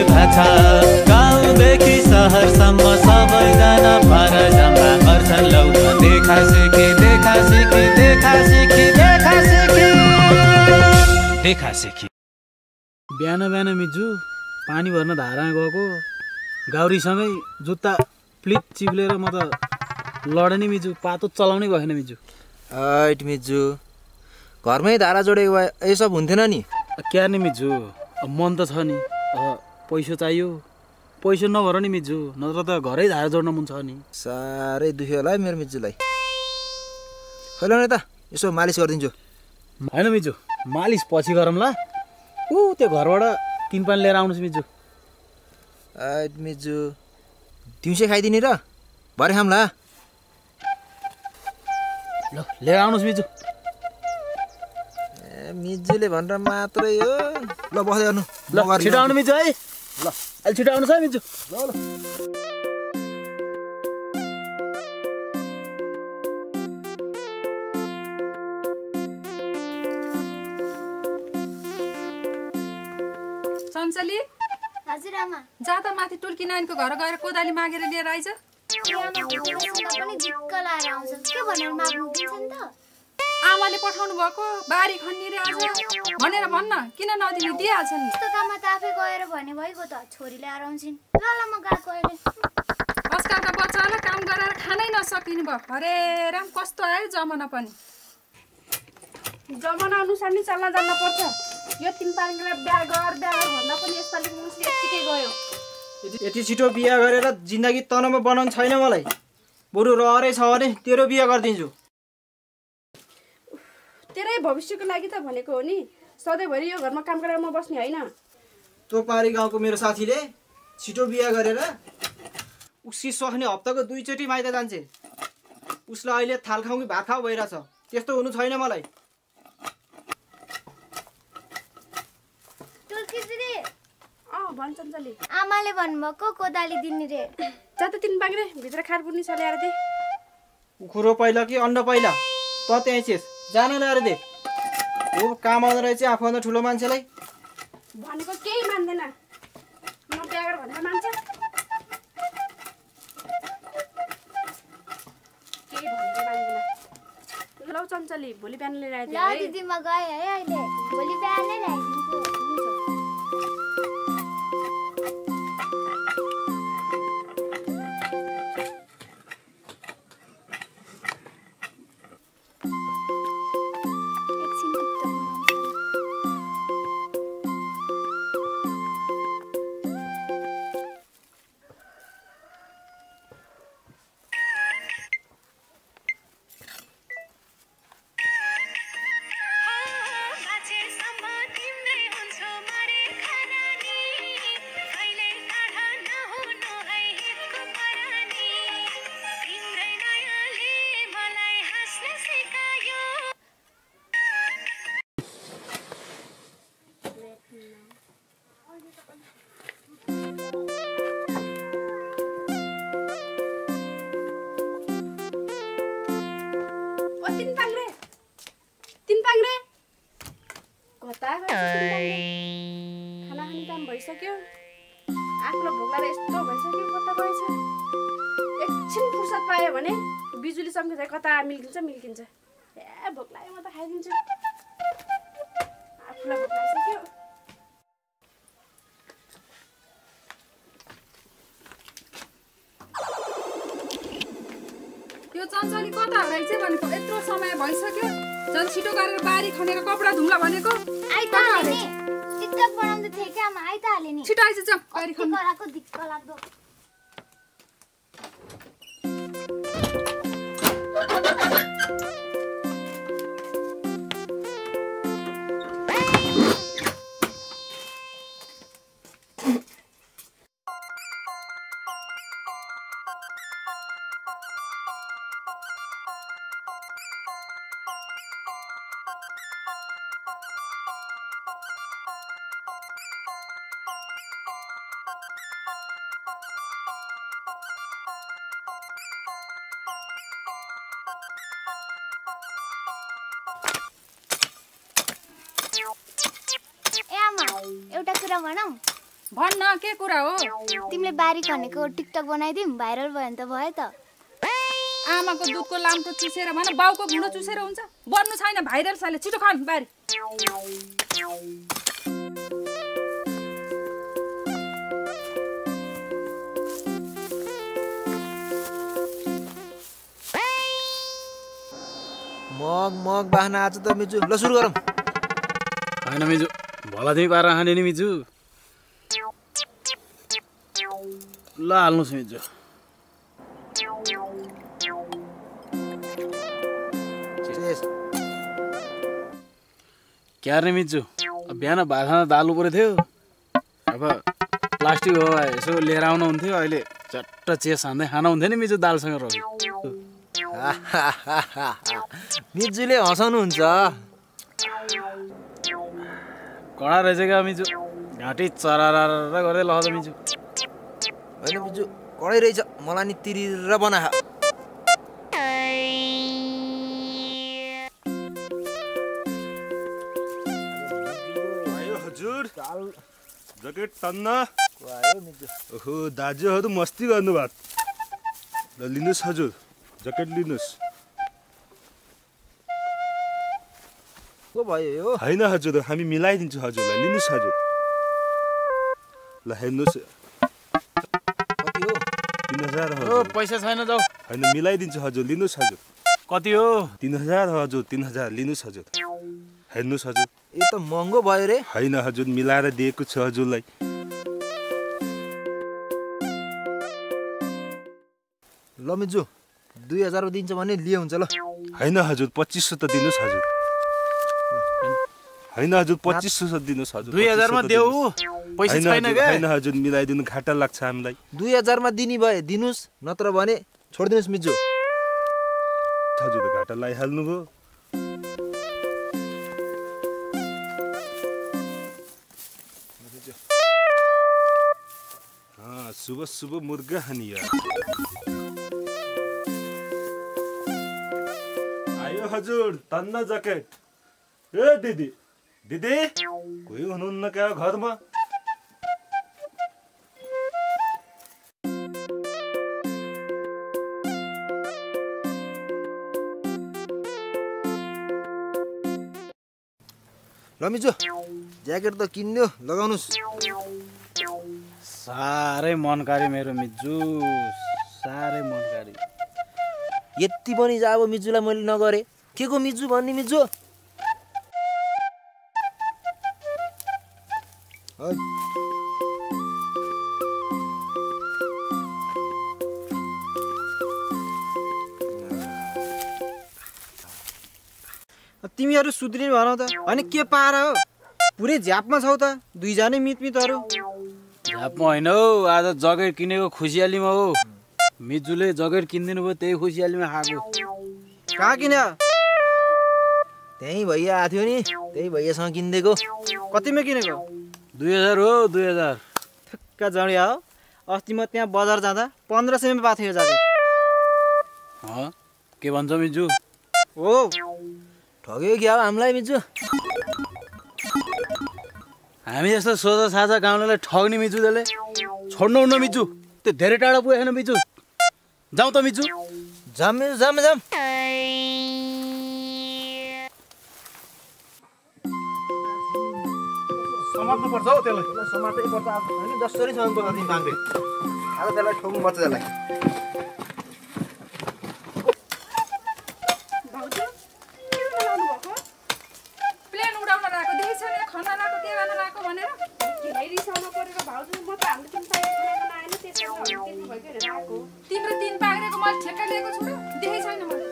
भाषा गाउँदेखि सहरसम्म सबैजना भर जम्मा गर्छन् लौ देखा सिखी देखा सिखी देखा सिखी देखा सिखी देखा सिखी। बिहान बिहान मिजु पानी भर्न धारा गएको गाउरीसँगै जुत्ता प्लिट चिप्लेर म त लडे नि मिजु पातो चलाउनै भएन मिजु। हैट मिजु घरमै धारा जोडेको भए यो सब हुन्थेन नि। क्या नि मिजु मन त छ नि पैसा चाहियो पैसा नभर नि मिजु नत्र त घरै धारा जोड्न मन छ नि। साह्रै दुख्यो होला है मेरो मिजुलाई। खैलो नि त यसो मालिस गरिदिन्छु। होइन मिजु मालिस पछि गरौँला त्यो घरबाट 3 पानी लिएर आउनुहोस् मिजु। हैट मिजु दिउँसै खाइदिने र भरे खाम्ला। ल लिएर आउनुहोस् मिजु। मिजुले भनेर मात्रै हो। ल बस्दै गर्नु ल छिटो आउनु मिजु है। ल अहिले छिटो आउनुहोस् है मिजु। ल ल चञ्चली हजुर आमा जा त माथि टुल्की नानीको घर गएर कोदाली मागेर लिएर आइज। पनि झिक्क लाएर आउँछ के भनेर माग्नु दिन्छ नि त। आमाले पठाउनु भएको बारी खन्नी रे आज भनेर भन्न किन नदिने दिइहाल्छन् नि। यस्तो काममा त आफै गएर भने भइगयो त छोरी ल्याएर आउँछिन्। ल ल म गएको अहिले। आजकलका बच्चालाई काम गरेर खानै नसकिने भयो। अरे राम कस्तो आयो जमाना पनि। जमाना अनुसार नि चल्न जान्न पर्छ। यो 3 पानीलाई बिहा गर भन्दा पनि यसपालि मुसले यतिकै गयो। यति छिटो बिहा गरेर जिन्दगी तनावमा बनाउनु छैन मलाई। बरु रहरै छ भने तेरो बिहा गरिदिन्छु। तेरै भविष्यको लागि त भनेको हो नि। सधैँभरि यो घरमा काम गरेर म बस्ने होइन। तोपारी गाउँको मेरो साथीले छिटो बिहा गरेर उसकी सक्ने हप्ताको 2 चोटि माइत जान्छे। उसलाई अहिले थाल खाऊ कि भात खाऊ भइरहेछ। त्यस्तो हुनु छैन मलाई। टुल्की दिदी भन्छ चली आमाले भन्नुभएको कोदाली दिने रे। जा त 3 बाग्रे भित्र खार पुर्नी छ ल्याएर दे। कुकुरो पहिला कि अन्न पहिला त त्यही छेस जान ल्याएर दे। हो काम आउँदो रहेछ आफूभन्दा ठुलो मान्छेलाई। भनेको केही मान्दैन। म बिहा गर भनेर मान्छ। केही भनेको मान्दैन। लौ चञ्चली भोलि बिहान लिएर आइदिए ल दिदी म गएँ है अहिले। भोलि बिहानै ल्याइदिन्छु। खाना खाने टाइम भइसक्यो। आफ्नो भोक लागेर यस्तो भइसक्यो कता गएछ। एकछिन फुर्सद पायो भने बिजुली चम्के चाहिँ कता मिल्किन्छ। ए भोक लाग्यो म त खाइदिन्छु। आफूलाई भोक लागिसक्यो। त्यो चञ्चली कता हराइछ भनेको यत्रो समय भइसक्यो। झन् छिटो गरेर बारी खनेर कपडा धुम्ला भनेको। आइ त हाले नि। टिकटक बनाउँदै थिए के आमा आइ त हाले नि। छिटो आइज जा बारी खन। कराको दिक्क लाग्दो। एउटा कुरा भनौ भन्न के कुरा हो? तिमीले बारी खनेको टिकटक बनाइदिउँ भाइरल भयो भने त भयो त। आमाको दुधको लाम्टो चुसेर भन बाउको घुँडो चुसेर हुन्छ? बन्नु छैन भाइरल साले, छिटो खान बारी। मग बाहना आज त मिजु ल सुरु गरौँ। होइन मिजु भला तिमी पारा खाने नि मिजु। ल हाल्नुहोस् मिजु। क्या रे मिजु बिहान भात खाँदा दाल परेको थियो, अब प्लास्टिक हो यसो लिएर आउनु हुन्थ्यो, अहिले चट्ट चेस हान्दै खानु हुन्थ्यो नि मिजु दालसँग रोटी। मिजुले हँसाउनुहुन्छ। कडा रहेछ क्या मिजु, घाँटी चरार गर्दै लहँदो मिजु। होइन मिजु कडै रहेछ, मलाई नि तिरेर बना। हजुर जकेट तन्न ओहो दाजुहरू मस्ती गर्नुभयो। ल लिनुहोस् हजुर जकेट लिनुहोस्। को भयो यो? होइन हजुर हामी मिलाइदिन्छौँ हजुरलाई, लिनुहोस् हजुर। ल हेर्नुहोस् कति हो? 3000 ओ हजुर। पैसा छैन जाऊ। होइन मिलाइदिन्छु हजुर, लिनुहोस् हजुर। कति हो? 3000 हजुर, 3000 लिनुहोस् हजुर। हेर्नुहोस् हजुर। यो त महँगो भयो रे। होइन हजुर मिलाएर दिएको छु हजुरलाई। ल मिजु 2000 दिन्छ भने लिए हुन्छ ल। होइन हजुर 2500 त दिनुहोस् हजुर। होइन हजुर 2500 दिनुहोस् हजुर। 2000 मा देऊ, पैसा छैन के? होइन हजुर मिलाइदिनु, घाटा लाग्छ हामीलाई। 2000 मा दिने भए दिनुस्, नत्र भने छोडिदिनुस् मिजु। हजुर घाटा लगाइहाल्नु भयो। सुबह सुबह मुर्गा हानिया आयो हजुर तन्न जकेट। ए दिदी दिदी कोही हुनुहुन्न क्या घरमा? ल मिजु ज्याकेट त किन्यो, लगाउनुस्। साह्रै मनकारी मेरो मिजु, साह्रै मनकारी। यति पनि जा अब मिजुलाई मैले नगरे के को मिजु भन्ने मिजु। तिमीहरू सुध्रिनु भन त। होइन के पारा हो, पुरै झ्यापमा छौ त दुईजनै मितमितहरू। झ्यापमा होइन हौ, आज जकेट किनेको खुसियालीमा हो। मिजुले जकेट किनिदिनु भयो, त्यही खुसियालीमा खाएको। कहाँ किन्यो? त्यही भैया आएको थियो नि, त्यही भैयासँग किनिदिएको। कतिमा किनेको? 2000 हो 2000। ठक्का जडिया हो। अस्ति म त्यहाँ बजार जाँदा 1500 मा पाएको थियो ज्याकेट। के भन्छ मिजु? हो ठग्यो क्या हामीलाई मिजु। हामी जस्तो सोझा साझा गाउँलेलाई ठग्ने मिजुले छोड्नु हुन्न मिजु। त्यो धेरै टाढा पुगेन मिजु। जाउँ त मिजु। जाम मिजु जाम जाम। समात्नु पर्छ हौ त्यसलाई। समातै पर्छ आज हैन, जसरी समाउनु पर्छ तिमी बाङ्रे। आज त्यसलाई ठोक्नु पर्छ त्यसलाई। प्लेन उडाउन लगाएको देखेछ नि, खाना लगाएको के गर्न लगाएको भनेर। तिम्रो 3 पाग्रेको मैले ठेक्का लिएको छु र देखेको छैन मैले।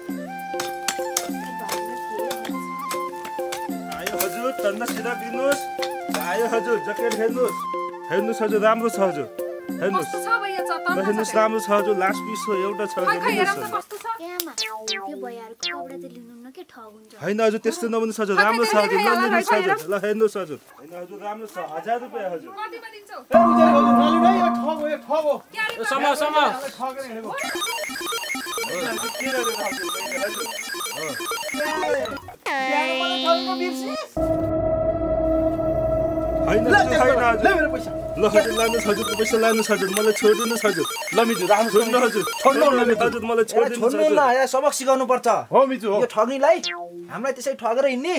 आयो हजुर तन्न सिधा दिनुहोस्। आयो हजुर जकेट हेर्नुहोस्। हेर्नुहोस् हजुर राम्रो छ हजुर। हेर्नुहोस् कस्तो छ भैया चत्ता? हेर्नुहोस् राम्रो छ हजुर। लास्ट पिस हो एउटा छ खै हजुर। हेर हेर्नुहोस् त हजुर। कस्तो छ? ए आमा यो भैयाहरुको कपडा त लिनुहुन्न के ठग हुन्छ। होइन हजुर त्यस्तो नबन्नुहोस् हजुर, राम्रो छ हजुर। ल लिनुहोस् हजुर। ल हेर्नुहोस् हजुर। होइन हजुर राम्रो छ, 1000 रुपैयाँ हजुर। कतिमा दिन्छौ? समा समा होइन छैन हजुर। ल हजुर लानुहोस् हजुरको पैसा लानुहोस् हजुर मलाई छोडिदिनुहोस् हजुर ल मिजु राख्नु छोड्नु हजुर छोड्नु न मिजु। हजुर मलाई छोडिदिनुहोस् छोड्नु हजुर ल यहाँ सबक सिकाउनु पर्छ हो मिजु हो यो ठग्नीलाई हामीलाई त्यसै ठगेर हिँड्ने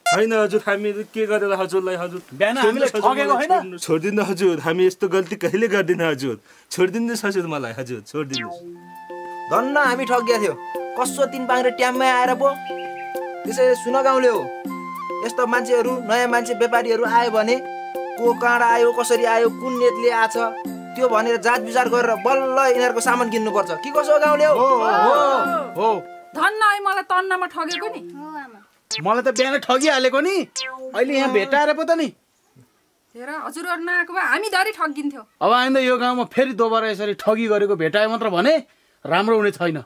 होइन हजुर हामीहरू के गरेर हजुरलाई हजुर बिहान हामीलाई ठगेको होइन? छोडिदिनु हजुर हामी यस्तो गल्ती कहिले गर्दिन हजुर छोडिदिनुहोस् हजुर मलाई हजुर छोडिदिनुहोस् धन्न हामी ठगिया थियो कसो 3 पाङ्रे ट्याममै आएर पो त्यसैले सुन गाउँले हो यस्तो मान्छेहरू नयाँ मान्छे व्यापारीहरू आयो भने को काँडा आयो कसरी आयो कुन नेटले आछ त्यो भनेर जाँच विचार गरेर बल्ल यिनीहरूको सामान किन्नुपर्छ के कसो गाउँले हो हो धन्न है मलाई तन्नामा ठगेको नि हो आमा मलाई त बिहान ठगिहालेको नि अहिले यहाँ भेटाएर पो त नि हेर हजुरहरू नआएको भए हामी धरी ठगिन्थ्यो अब आइन्दा यो गाउँमा फेरि दोबारा यसरी ठगी गरेको भेटाए मात्र भने राम्रो हुने छैन